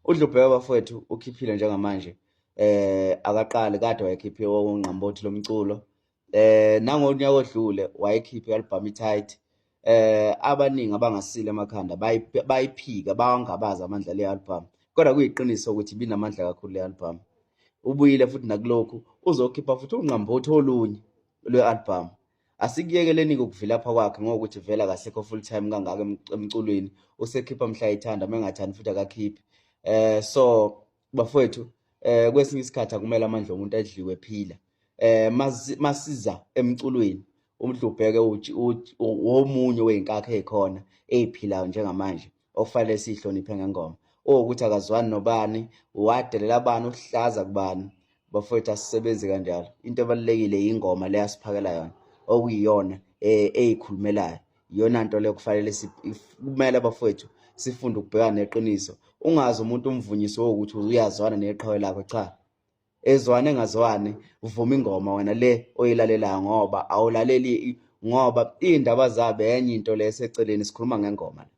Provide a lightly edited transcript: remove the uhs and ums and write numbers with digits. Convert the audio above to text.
UDlubheke bafowethu ukhiphile njengamanje, akaqali, kade wayekhiphe ongqambothi lomculo. Nangonyaka odlule wayekhiphe i-album i-tight. Abaningi abangasile emakhanda bayiphika, bawangabaza amandla le album, kodwa kuyiqiniso ukuthi ibinamandla kakhulu le album. Ubuyile futhi nakulokhu uzokhipha futhi ungqambothi olunye lwe-album. Asikuyekeleni-ke ukuvilapha kwakhe ngokuthi vele akasekho full time kangaka emculweni, usekhipha mhla ethanda, uma engathandi futhi akakhiphi. So bafowethu, kwesinye isikhathi akumele amandla omuntu adliwe phila. Masiza emculweni, uMdlubheke womunye weyinkakha ezikhona eziphilayo njengamanje okufanele sihloniphe ngengoma. Owukuthi akazwani nobani, wadelela bani, uhlaza kubani. Bafowethu, asisebenzi kanjalo. Into ebalulekile ingoma le asiphakela yona, okuyiyona eyikhulumelayo. Iyona nto leyo kufanele, kumele bafowethu sifunde ukubhekana neqiniso. Ungazi umuntu umvunyiswe ukuthi uyazwana neqhawe lakho, cha, ezwane engazwani, uvuma ingoma wena le oyilalelayo, ngoba awulaleli ngoba iy'ndaba zabo enye into le eseceleni. Sikhuluma ngengoma la.